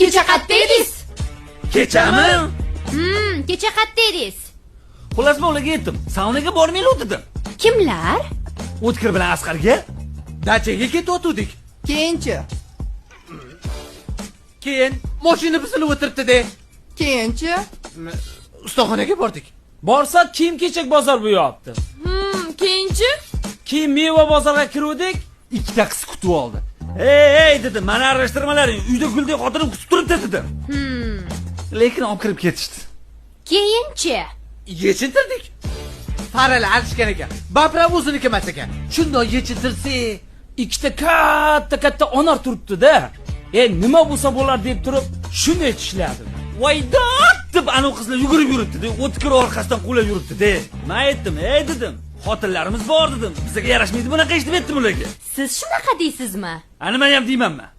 Kecha qayerda edingiz? Kechami? Kecha qayerda edingiz? Xullas, men ularga aytdim, saunaga bormaylik dedim. Kimlar? O'tkir bilan Asqarga. Dachaga ketayotgandik. Keyinchi? Keyin mashina buzilib o'tiribdi-de. Keyinchi? Ustaxonaga bordik. Borsak, kiyim kechak bozor bu yopti. Keyinchi? Keyin meva bozorga kiruvdik. Ikkita qiz kutib oldi. Ey, ey dedim, mani aralashtirmalaring. Uyda guldek xotinim kutib turibdi dedim. Lekin olib kirib ketishdi. Keyinchi? Yechintirdik. Faralar alishgan ekan. Baprav o'ziniki emas ekan. Shundoq yechintirsak, Ikkita katta katta onor turibdi-da. E, nima bo'lsa bo'lar deb turib, shunday tishladim. Voy dod deb anavi qizlar yugurib yuribdi-de, O'tkir orqasidan quvlab yuribdi-de. Men aytdim, ey dedim, xotinlarimiz bor dedim. Bizga yarashmaydi bunaqa ish deb aytdim ularga. Siz shunaqa deysizmi? A nima ham deymanman.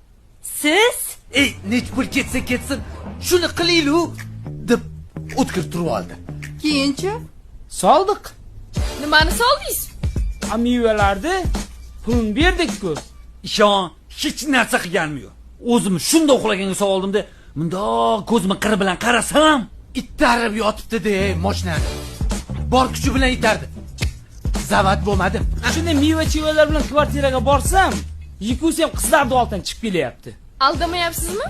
Siz? Ey, nech pul ketsa ketsin, shuni qilaylik deb O'tkir turib oldi. Keyinchi? Soldiq. Nimani soldingiz? A mevalarni pulini berdik-ku. Ishon, hech narsa qilganim yo'q. O'zim shundoq uxlaganga soldim-da, mundoq ko'zimni qiri bilan qarasam, Ittarib yotibdi-de mashinani. Bor kuchi bilan itardi. Zavat bo'lmadi. Shunday meva-chevalar bilan kvartiraga borsam, Yikusi ham qizlarni oldidan chiqib kelyapti. Aldamayapsizmi?